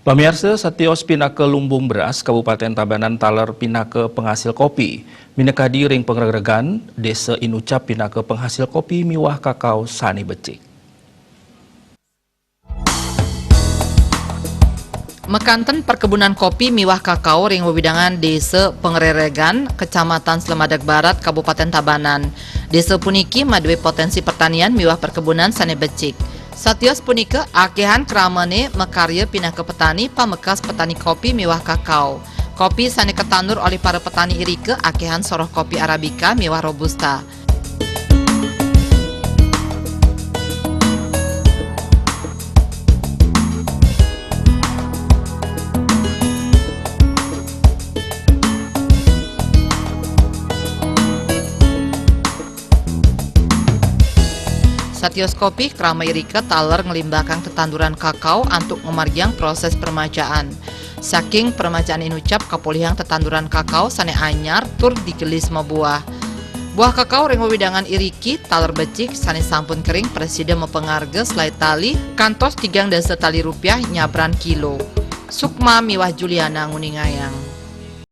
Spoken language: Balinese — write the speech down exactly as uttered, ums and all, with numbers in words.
Pamiarsa, satios pinaka lumbung beras Kabupaten Tabanan taler pinaka penghasil kopi. Minakadi ring pangreregan, Desa Inucap pinaka penghasil kopi miwah kakao sane becik. Makanten perkebunan kopi miwah kakao ring wewidangan Desa Pengreregan, Kecamatan Slemadeg Barat, Kabupaten Tabanan. Desa puniki madue potensi pertanian miwah perkebunan sane becik. Satios punika, akehan kramane makarya pinaka petani pamekas petani kopi miwah kakao. Kopi sane katandur olih para petani irika akehan soroh kopi Arabica miwah Robusta. Satios kopi, krama irika taler nglimbakang tetanduran kakao antuk ngamargiang proses permajaan. Saking permajaan Inucap kapolihang tetanduran kakao sane anyar tur digelis mabuah. Buah kakao ring wewidangan iriki taler becik sane sampun kering prasida mapangarga selae tali kantos tigang dasa tali rupiah nyabran kilo. Sukma miwah Juliana nguningayang.